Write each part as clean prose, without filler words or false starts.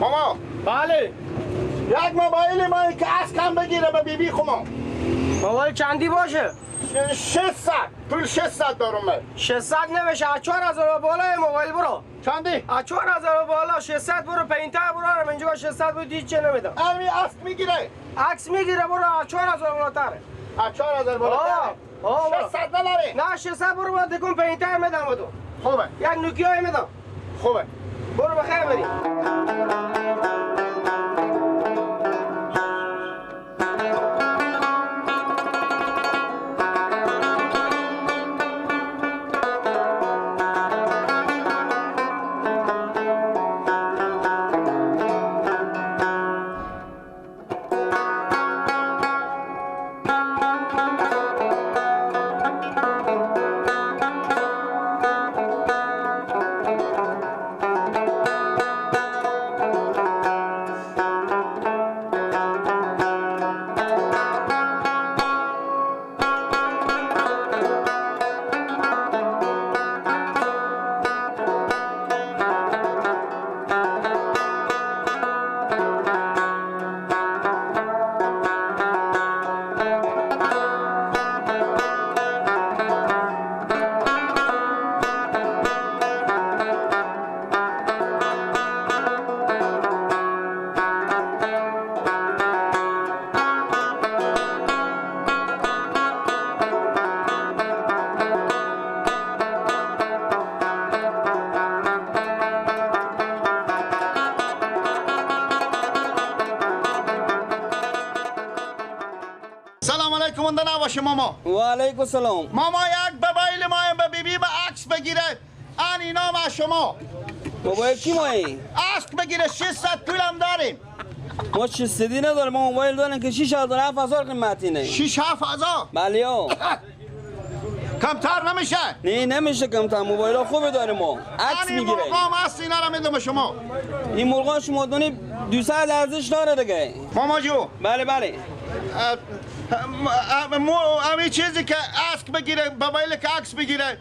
ماما. بله. یک موبایل ما که از کم بگیره به بیبی خمام. موبایل چندی باشه؟ 600. پول 600 دارم من. 600 نمیشه، از 4000 بالا موبایل برو. چندی؟ از 4000 بالا 600 برو پینتر برو. من اینجا 600 بود هیچ نمیدم. امی عکس میگیره. عکس میگیره برو از 4000 بالاتره. از 4000 بالاتره. 600 نداره. نه 600 برو بعد دکون پینتر میدم به تو. خوبه. یک نوکیا میدم. خوبه. برو بخیر بریم. ماما. و علیکم السلام. ماما یک موبایل ما به بیبی به عکس بگیره. ان اینا ما شما. موبایل کی مایی؟ عکس بگیره 600 پولم داریم. ما 600 نداریم، ما موبایل داریم که 6000 7000 قیمتی نه. 6 7000؟ بله ها. کمتر نمیشه؟ نه نمیشه کمتر، موبایل ها خوبه داریم ما. عکس میگیره. این مرغام هست اینا رو میدم شما. این مرغا شما دونی 200 ارزش داره دیگه. ماما جو. بله بله. امی چیزی که عکس بگیره، موبایل که عکس بگیره،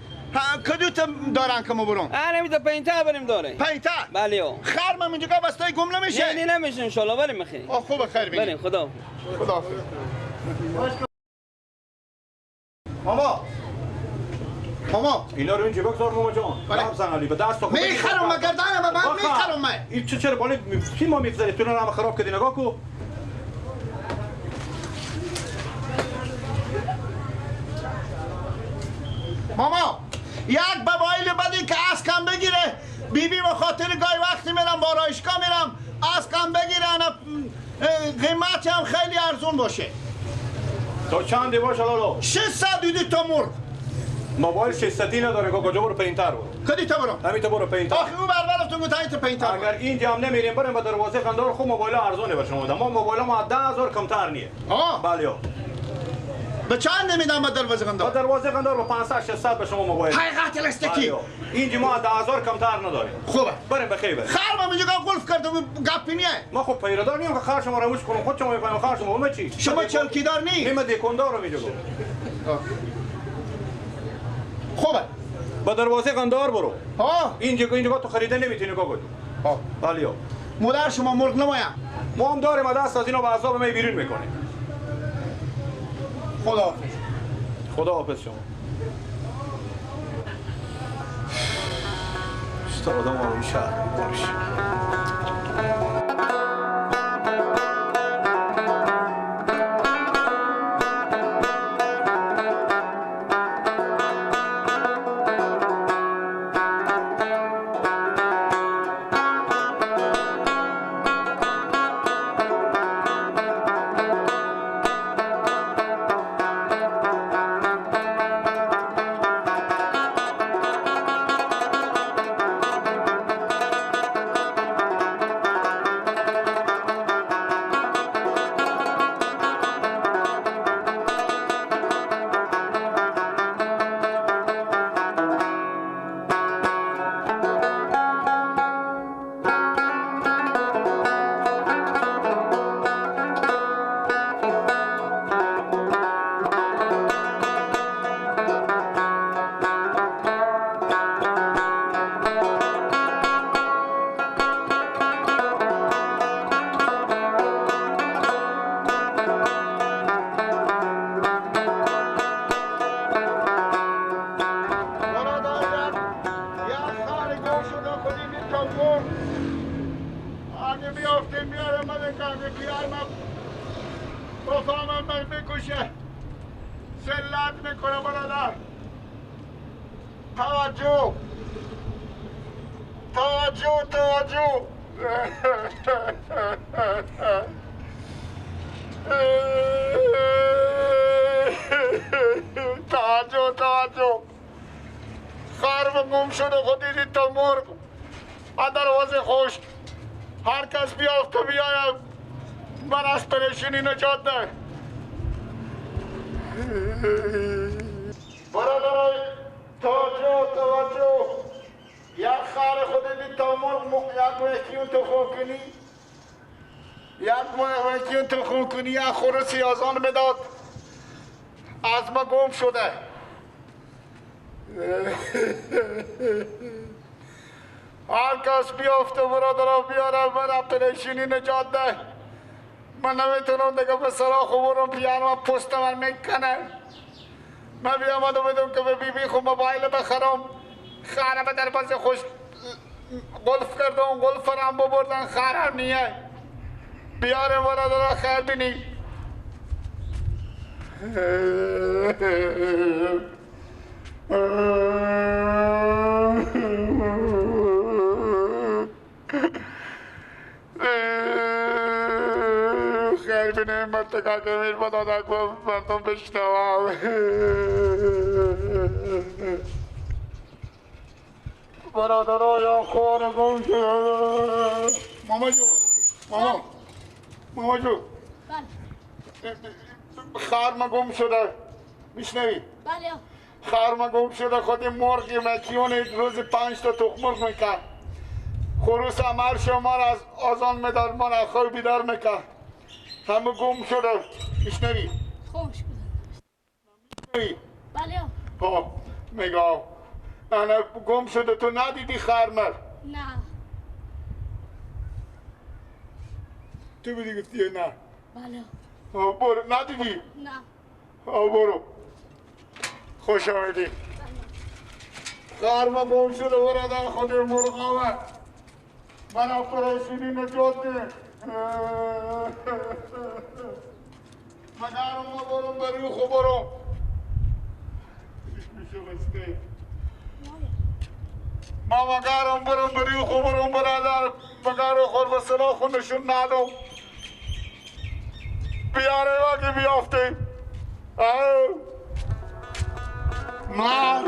کدوت دارن که ما برم؟ نمیده پینتر بریم داره. پینتر؟ بله ها. خرمم اینجا بسته گم نمیشه؟ نه نمیشه ان شاء الله بریم خیر. آه خوبه خیر بگیر. بریم خدا. خدا. ماما. ماما اینا رو اینجا بگذار ماما جان. بله علی به دست میخرم مگردنم من میخرم من. این چه چرا بالای کی ما میگذاری تو رو خراب کردی نگاه کو. ماما یک موبایل بدی که از کم بگیره بیبی به خاطر گاهی وقتی میرم بارایشگاه میرم از کم بگیره قیمتی هم خیلی ارزون باشه. تا چندی باشه لالا؟ 600 تا مرغ. موبایل 600 نداره کجا برو پینتر برو. کدی تا برو؟ همین تا برو پینتر. آخه او بربرفتون گفت همین تا پینتر. اگر اینجا هم نمیریم بریم به دروازه قندار خب موبایل ارزونه به شما. ما موبایل ما 10000 کمتر نیه. آه بله. به چند نمیدم به دروازه قندار؟ به دروازه قندار به 500 600 به شما موبایل. حقیقت الستکی. اینجا ما 10000 کمتر نداریم. خوبه. بریم بخیر بریم. خرم اینجا قلف کرد و گپی نیه. ما خب پیرادار نیم که خر شما رو موش کنم. خود شما میفهمم خر شما ما چی؟ شما چلکیدار نی؟ نیم دکاندار رو میگم. خوبه. به دروازه قندار برو. ها اینجا تو خریده نمیتونی کاکو. ها بله. مادر شما مرغ نمایم. ما هم داریم دست از اینا به عذاب می بیرون میکنیم. خدا حافظ. خدا حافظ شما. آدم این شهر باشه. بیافته میاره من که پیار من بفهمم من بکشه سلت میکنه برادر. توجه توجه توجه. توجه توجه. خرم گم شده خود دیدید تا مرغ از دروازه خشک. هر کس بیافته بیایم من از پریشونی نجات ده. برادرای توجه توجه. یک خر خود دیدید تا مرغ یک مکیون تخم کنی، یک مکیون تخم کنی، یک خروس یازان بداد از ما گم شده. هر کس بیافته برادرها بیاره من پریشونی نجات ده. من نمیتونم دیگه به سراخ برم، پیانو من پوست من میکنه. من بیامدم بدم که به بیبی خود موبایل بخرم. خانه به دروازه خوش قلف کردم، قلف رم ببردن، خرم نیه. بیاره برادرها خیر بینی. خیر بینیم مرتکا که میر بدادک مردم بشنوم. برادرها یا خوار گم شده. ماما جو، ماما، ماما جو، خر ما گم شده. میشنوی؟ بله. خر ما گم شده. خود مرغی مکیون روز 5 تا تخم مرغ میکرد. خروس هم هر شما را از آزان میداد، ما را خواب بیدار میکرد. همه گم شده. میشنوی؟ خوش بودم. میشنوی؟ بله. خب میگم انا گم شده. تو ندیدی خرمر؟ نه. تو بودی گفتی نه؟ بله. برو. ندیدی؟ نه. برو. خوش آمدی. خرمه گم شده برادر. خود مرغ آمد. من پریشونی نجات ده. مگرم ما برم بری خو برم. میشه بسته. ما مگرم برم بری خو برم برادر. مگرم خور به سلاح خو نشون ندم. بیاره واقعی بیافته. من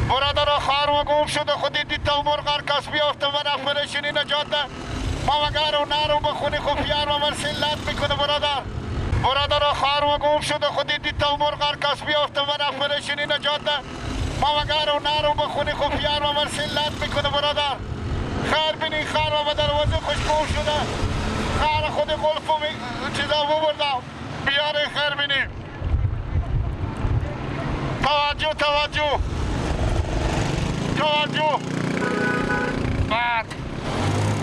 برادر خارو گم شده. خودی دیتا مرغ هر کس بیافته من پریشونی نجات ده. ما مگر و نرو بخونی خو پیار و من سلت میکنه برادر. برادر خارو گم شده. خودی دیتا مرغ هر کس بیافته من پریشونی نجات ده. ما مگر و نرو بخونی خو پیار و من سلت میکنه برادر. خیر بینی خار و دروازه خوش گم شده. خار خود قلف و چیزا ببردم. بیاره خیر بینی. توجه توجه توجه. بعد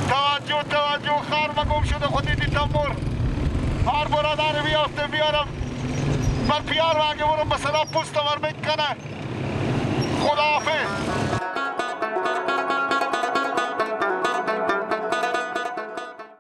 توجه توجه. خر گم شده. خودی دیدم مر هر برادر بیافته بیارم من پیار و اگه برم به سلا پوست من میکنه. خداحافظ.